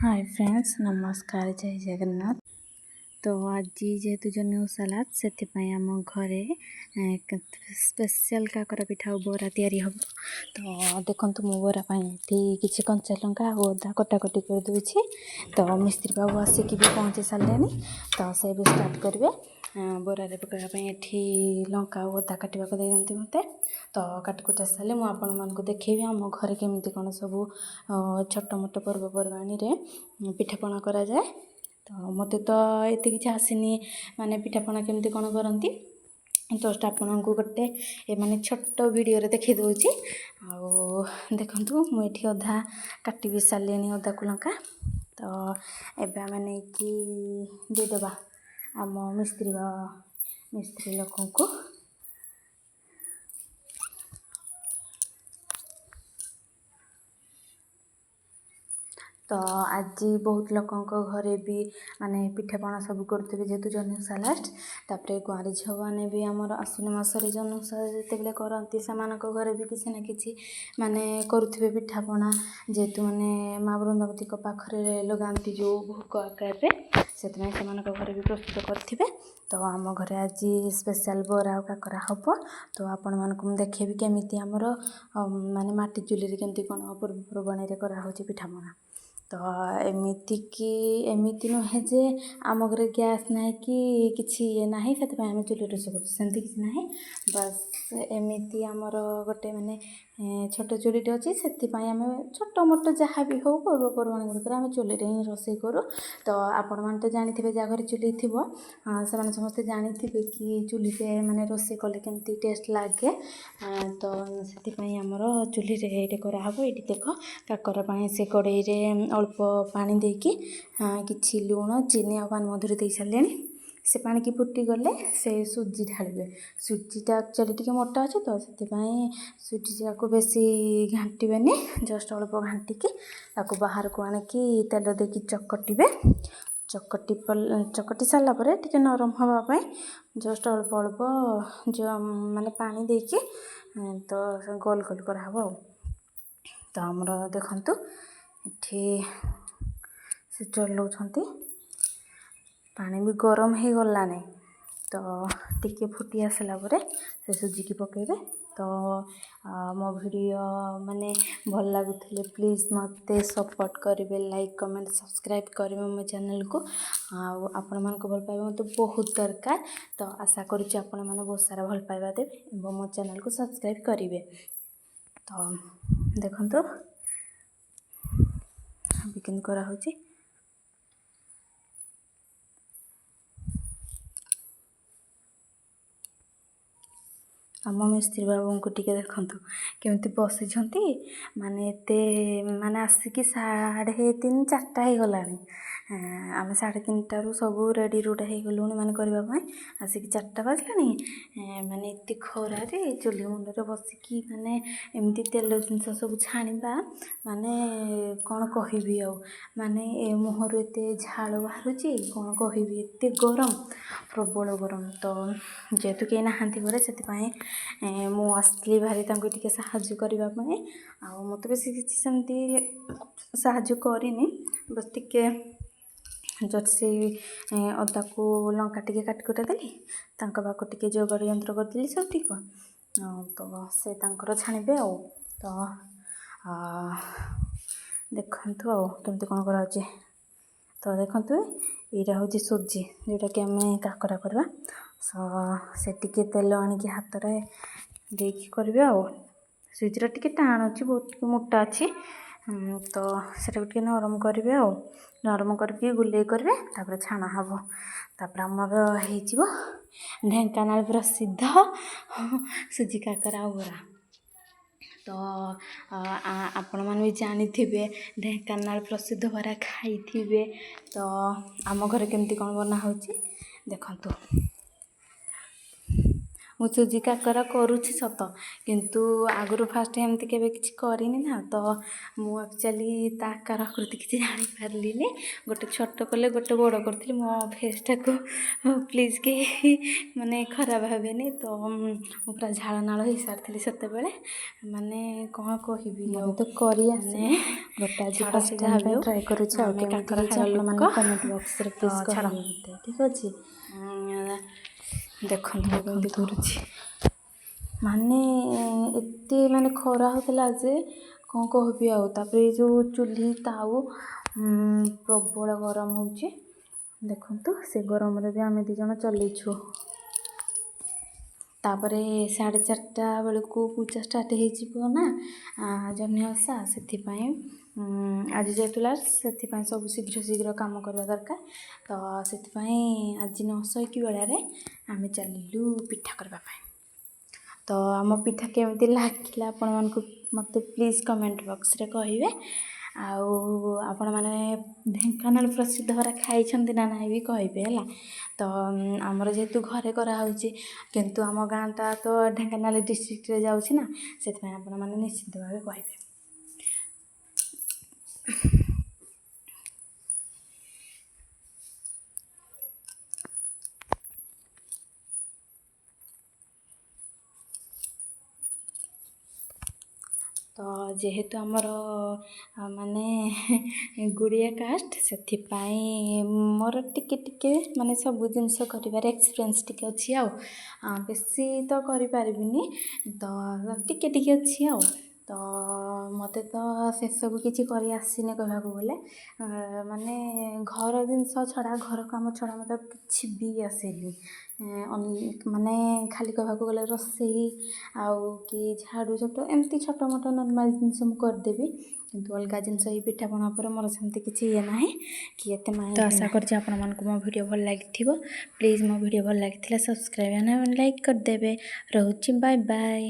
ହାଏ friends, ନମସ୍କାର, ଜୟ ଜଗନ୍ନାଥ। ତ ଆଜି ଯେହେତୁ ଜହ୍ନି ଓଷା ଲାଷ୍ଟ, ସେଥିପାଇଁ ଆମ ଘରେ ସ୍ପେଶାଲ୍ କାକରା ପିଠା ଆଉ ବରା ତିଆରି ହେବ। ତ ଦେଖନ୍ତୁ, ମୁଁ ବରା ପାଇଁ ଏଠି କିଛି କଞ୍ଚା ଲଙ୍କା ଆଉ ଅଦା କଟାକଟି କରିଦେଉଛି। ତ ମିସ୍ତ୍ରୀ ବାବୁ ଆସିକି ବି ପହଞ୍ଚି ସାରିଲେଣି, ତ ସେ ବି ଷ୍ଟାର୍ଟ କରିବେ ବରାରେ ପକାଇବା ପାଇଁ। ଏଠି ଲଙ୍କା ଆଉ ଅଦା କାଟିବାକୁ ଦେଇଦିଅନ୍ତି ମୋତେ। ତ କାଟି କୁଟା ସାରିଲେ ମୁଁ ଆପଣମାନଙ୍କୁ ଦେଖେଇବି ଆମ ଘରେ କେମିତି କ'ଣ ସବୁ ଛୋଟ ମୋଟ ପର୍ବପର୍ବାଣିରେ ପିଠାପଣା କରାଯାଏ। ତ ମୋତେ ତ ଏତେ କିଛି ଆସିନି, ମାନେ ପିଠାପଣା କେମିତି କ'ଣ କରନ୍ତି। ଜଷ୍ଟ ଆପଣଙ୍କୁ ଗୋଟେ ମାନେ ଛୋଟ ଭିଡ଼ିଓରେ ଦେଖାଇ ଦେଉଛି। ଆଉ ଦେଖନ୍ତୁ, ମୁଁ ଏଠି ଅଧା କାଟି ବି ସାରିଲିଣି ଅଦାକୁ ଲଙ୍କା। ତ ଏବେ ଆମେ ନେଇକି ଦେଇଦେବା ଆମ ମିସ୍ତ୍ରୀ ଲୋକଙ୍କୁ। ତ ଆଜି ବହୁତ ଲୋକଙ୍କ ଘରେ ବି ମାନେ ପିଠାପଣା ସବୁ କରୁଥିବେ, ଯେହେତୁ ଜହ୍ନି ଓଷା ଲାଷ୍ଟ। ତାପରେ କୁଆଁରୀ ଝିଅମାନେ ବି ଆମର ଆଶ୍ୱିନ ମାସରେ ଜହ୍ନି ଓଷା ଯେତେବେଳେ କରନ୍ତି, ସେମାନଙ୍କ ଘରେ ବି କିଛି ନା କିଛି ମାନେ କରୁଥିବେ ପିଠାପଣା। ଯେହେତୁ ମାନେ ମା ବୃନ୍ଦାବତୀଙ୍କ ପାଖରେ ଲଗାନ୍ତି ଯେଉଁ ଭୋଗ ଆକାରରେ, ସେଥିପାଇଁ ସେମାନଙ୍କ ଘରେ ବି ପ୍ରସ୍ତୁତ କରିଥିବେ। ତ ଆମ ଘରେ ଆଜି ସ୍ପେଶାଲ୍ ବରା ଆଉ କାକରା ହେବ। ତ ଆପଣମାନଙ୍କୁ ମୁଁ ଦେଖେଇବି କେମିତି ଆମର ମାନେ ମାଟି ଚୁଲିରେ କେମିତି କ'ଣ ପର୍ବପର୍ବାଣିରେ କରାହେଉଛି ପିଠାପଣା। ତ ଏମିତିକି ଏମିତି ନୁହେଁ ଯେ ଆମ ଘରେ ଗ୍ୟାସ୍ ନାହିଁ କି କିଛି ଇଏ ନାହିଁ, ସେଥିପାଇଁ ଆମେ ଚୁଲିରେ ରୋଷେଇ କରୁଛୁ, ସେମିତି କିଛି ନାହିଁ। ବାସ୍ ଏମିତି ଆମର ଗୋଟେ ମାନେ ଛୋଟ ଚୁଲିଟେ ଅଛି, ସେଥିପାଇଁ ଆମେ ଛୋଟ ମୋଟ ଯାହା ବି ହଉ ପର୍ବପର୍ବାଣି ଗୁଡ଼ିକରେ ଆମେ ଚୁଲିରେ ହିଁ ରୋଷେଇ କରୁ। ତ ଆପଣମାନେ ତ ଜାଣିଥିବେ, ଯାହା ଘରେ ଚୁଲି ଥିବ ସେମାନେ ସମସ୍ତେ ଜାଣିଥିବେ କି ଚୁଲିରେ ମାନେ ରୋଷେଇ କଲେ କେମିତି ଟେଷ୍ଟ ଲାଗେ। ତ ସେଥିପାଇଁ ଆମର ଚୁଲିରେ ଏଇଠି କରାହେବ। ଏଇଠି ଦେଖ, କାକରା ପାଇଁ ସେ କଡ଼େଇରେ ଅଳ୍ପ ପାଣି ଦେଇକି କିଛି ଲୁଣ, ଚିନି ଆଉ ପାନମଧୁରୀ ଦେଇ ସାରିଲେଣି। ସେ ପାଣିକି ଫୁଟିଗଲେ ସେ ସୁଜି ଢାଳିବେ। ସୁଜିଟା ଆକ୍ଚୁଆଲି ଟିକେ ମୋଟା ଅଛି, ତ ସେଥିପାଇଁ ସୁଜିଟାକୁ ବେଶୀ ଘାଣ୍ଟିବେନି। ଜଷ୍ଟ ଅଳ୍ପ ଘାଣ୍ଟିକି ତାକୁ ବାହାରକୁ ଆଣିକି ତେଲ ଦେଇକି ଚକଟିବେ। ଚକଟି ସାରିଲା ପରେ ଟିକେ ନରମ ହେବା ପାଇଁ ଜଷ୍ଟ ଅଳ୍ପ ଅଳ୍ପ ମାନେ ପାଣି ଦେଇକି ତ ଗୋଲ ଗୋଲ କରାହେବ। ଆଉ ତ ଆମର ଦେଖନ୍ତୁ, ଏଠି ସେ ଚଲାଉଛନ୍ତି, ପାଣି ବି ଗରମ ହେଇଗଲାଣି। ତ ଟିକେ ଫୁଟି ଆସିଲା ପରେ ସେ ସୁଜିକି ପକାଇବେ। ତ ମୋ ଭିଡ଼ିଓ ମାନେ ଭଲ ଲାଗୁଥିଲେ ପ୍ଲିଜ୍ ମୋତେ ସପୋର୍ଟ କରିବେ, ଲାଇକ୍, କମେଣ୍ଟ, ସବସ୍କ୍ରାଇବ୍ କରିବେ ମୋ ଚ୍ୟାନେଲ୍କୁ। ଆଉ ଆପଣମାନଙ୍କ ଭଲ ପାଇବା ମୋତେ ବହୁତ ଦରକାର। ତ ଆଶା କରୁଛି ଆପଣମାନେ ବହୁତ ସାରା ଭଲ ପାଇବା ଦେବେ ଏବଂ ମୋ ଚ୍ୟାନେଲ୍କୁ ସବସ୍କ୍ରାଇବ୍ କରିବେ। ତ ଦେଖନ୍ତୁ କେମିତି କରାହେଉଛି। ଆମ ମିସ୍ତ୍ରୀ ବାବୁଙ୍କୁ ଟିକେ ଦେଖନ୍ତୁ କେମିତି ବସିଛନ୍ତି। ମାନେ ଏତେ ମାନେ ଆସିକି 3:30, 4ଟା ହେଇଗଲାଣି। ଆମେ 3:30ରୁ ସବୁ ରେଡ଼ି ରୁଡ଼ା ହେଇଗଲୁଣି ମାନେ କରିବା ପାଇଁ। ଆସିକି 4ଟା ବାଜିଲାଣି। ମାନେ ଏତେ ଖରାରେ ଚୁଲି ମୁଣ୍ଡରେ ବସିକି ମାନେ ଏମିତି ତେଲ ଜିନିଷ ସବୁ ଛାଣିବା, ମାନେ କ'ଣ କହିବି ଆଉ। ମାନେ ଏ ମୁହଁରୁ ଏତେ ଝାଳ ବାହାରୁଛି, କ'ଣ କହିବି, ଏତେ ଗରମ, ପ୍ରବଳ ଗରମ। ତ ଯେହେତୁ କେହି ନାହାନ୍ତି ଘରେ, ସେଥିପାଇଁ ମୁଁ ଆସିଥିଲି ଭାରି ତାଙ୍କୁ ଟିକେ ସାହାଯ୍ୟ କରିବା ପାଇଁ। ଆଉ ମୋତେ ବେଶୀ କିଛି ସେମିତି ସାହାଯ୍ୟ କରିନି, ବାସ୍ ଟିକେ ଜଷ୍ଟ ସେଇ ଅଦାକୁ ଲଙ୍କା ଟିକେ କାଟି କୁଟା ଦେଲି, ତାଙ୍କ ପାଖକୁ ଟିକେ ଯୋଗାଡ଼ ଯନ୍ତ୍ର କରିଦେଲି ସବୁ ଟିକ। ତ ସେ ତାଙ୍କର ଛାଣିବେ। ଆଉ ତ ଦେଖନ୍ତୁ ଆଉ କେମିତି କ'ଣ କରାହେଉଛି। ତ ଦେଖନ୍ତୁ, ଏଇଟା ହେଉଛି ସୁଜି, ଯେଉଁଟାକି ଆମେ କାକରା କରିବା। ସେ ଟିକେ ତେଲ ଆଣିକି ହାତରେ ଦେଇକି କରିବେ। ଆଉ ସୁଜିଟା ଟିକେ ଟାଣ ଅଛି, ବହୁତ ଟିକେ ମୋଟା ଅଛି, ତ ସେଟାକୁ ଟିକେ ନରମ କରିବେ। ଆଉ ନରମ କରିକି ଗୁଲେଇ କରିବେ, ତାପରେ ଛାଣା ହେବ। ତାପରେ ଆମର ହେଇଯିବ ଢେଙ୍କାନାଳ ପ୍ରସିଦ୍ଧ ସୁଜି କାକରା ଆଉ ବରା। ତ ଆପଣମାନେ ବି ଜାଣିଥିବେ, ଢେଙ୍କାନାଳ ପ୍ରସିଦ୍ଧ ବରା ଖାଇଥିବେ। ତ ଆମ ଘରେ କେମିତି କ'ଣ ବନା ହେଉଛି ଦେଖନ୍ତୁ। ମୁଁ ସୁଜି କାକରା କରୁଛି ସତ, କିନ୍ତୁ ଆଗରୁ ଫାଷ୍ଟ ଏମିତି କେବେ କିଛି କରିନି ନା, ତ ମୁଁ ଆକ୍ଚୁଆଲି ତା ଆକାର ଆକୃତି କିଛି ଜାଣିପାରିଲିନି। ଗୋଟେ ଛୋଟ କଲେ, ଗୋଟେ ବଡ଼ କରିଥିଲି। ମୋ ଫେସ୍ଟାକୁ ପ୍ଲିଜ୍ କେହି ମାନେ ଖରାପ ଭାବେନି। ତ ମୁଁ ପୁରା ଝାଳନାଳ ହେଇସାରିଥିଲି ସେତେବେଳେ, ମାନେ କ'ଣ କହିବି ମୋତେ ଆଉ। ତ କରି ମାନେ ଆସିନି, ବଟ୍ ଆଜି ଛାଡ଼, ଫାଷ୍ଟ ସେ ଟାଇମ୍ ଯାହା ବି ପାଇଁ ହଉ, ଟ୍ରାଏ କରୁଛି। ଆଉ ଆମେ କେମିତି କାକରା ହେଇଛି ଖାଇବା ଆପଣମାନେ ଲୋକ। କମେଣ୍ଟ ବକ୍ସରେ ତ ପ୍ଲିଜ୍ ଛାଡ଼, କହିବେ ମୋତେ, ଠିକ୍ ଅଛି? ଦେଖନ୍ତୁ ମୁଁ କେମିତି ଦେଖନ୍ତୁ, କରୁଛି। ମାନେ ଏତେ ମାନେ ଖରା ହେଉଥିଲା ଯେ କ'ଣ କହିବି ଆଉ। ତାପରେ ଏଇ ଯେଉଁ ଚୁଲି ତାଉ ପ୍ରବଳ ଗରମ ହେଉଛି। ଦେଖନ୍ତୁ, ସେ ଗରମରେ ବି ଆମେ ଦୁଇ ଜଣ ଚଲେଇଛୁ। ତାପରେ 4:30 ବେଳକୁ ପୂଜା ଷ୍ଟାର୍ଟ ହେଇଯିବ ନା, ଜହ୍ନି ଓଷା। ସେଥିପାଇଁ ଆଜି ଯେହେତୁ ଲାଷ୍ଟ, ସେଥିପାଇଁ ସବୁ ଶୀଘ୍ର ଶୀଘ୍ର କାମ କରିବା ଦରକାର। ତ ସେଥିପାଇଁ ଆଜି ନ ସୋଇକି ବେଳାରେ ଆମେ ଚାଲିଲୁ ପିଠା କରିବା ପାଇଁ। ତ ଆମ ପିଠା କେମିତି ଲାଗିଲା ଆପଣମାନଙ୍କୁ ମୋତେ ପ୍ଲିଜ୍ କମେଣ୍ଟ ବକ୍ସରେ କହିବେ। ଆଉ ଆପଣମାନେ ଢେଙ୍କାନାଳ ପ୍ରସିଦ୍ଧ ବରା ଖାଇଛନ୍ତି ନା ନାହିଁ ବି କହିବେ, ହେଲା। ତ ଆମର ଯେହେତୁ ଘରେ କରାହେଉଛି, କିନ୍ତୁ ଆମ ଗାଁଟା ତ ଢେଙ୍କାନାଳ ଡିଷ୍ଟ୍ରିକ୍ଟରେ ଯାଉଛି ନା, ସେଥିପାଇଁ ଆପଣମାନେ ନିଶ୍ଚିନ୍ତ ଭାବେ କହିବେ। ତ ଯେହେତୁ ଆମର ମାନେ ଗୁଡ଼ିଆ କାଷ୍ଟ, ସେଥିପାଇଁ ମୋର ଟିକେ ଟିକେ ମାନେ ସବୁ ଜିନିଷ କରିବାରେ ଏକ୍ସପିରିଏନ୍ସ ଟିକେ ଅଛି। ଆଉ ବେଶୀ ତ କରିପାରିବିନି, ତ ଟିକେ ଟିକେ ଅଛି। ଆଉ ତ ମୋତେ ତ ସେସବୁ କିଛି କରି ଆସିନି କହିବାକୁ ଗଲେ। ମାନେ ଘର ଜିନିଷ ଛଡ଼ା, ଘର କାମ ଛଡ଼ା ମୋତେ କିଛି ବି ଆସେନି। ମାନେ ଖାଲି କହିବାକୁ ଗଲେ ରୋଷେଇ ଆଉ କି ଝାଡ଼ୁ ଛୋଟ ଏମିତି ଛୋଟ ମୋଟ ନର୍ମାଲ୍ ଜିନିଷ ମୁଁ କରିଦେବି, କିନ୍ତୁ ଅଲଗା ଜିନିଷ ଏଇ ପିଠାପଣା ଉପରେ ମୋର ସେମିତି କିଛି ଇଏ ନାହିଁ କି ଏତେ ତ ମାଇଣ୍ଡ ଆଶା ନାହିଁ। କରୁଛି ଆପଣମାନଙ୍କୁ ମୋ ଭିଡ଼ିଓ ଭଲ ଲାଗିଥିବ। ପ୍ଲିଜ୍, ମୋ ଭିଡ଼ିଓ ଭଲ ଲାଗିଥିଲା ସବସ୍କ୍ରାଇବ୍ ଆଣ୍ଡ ଲାଇକ୍ କରିଦେବେ। ରହୁଛି, ବାଏ ବାଏ।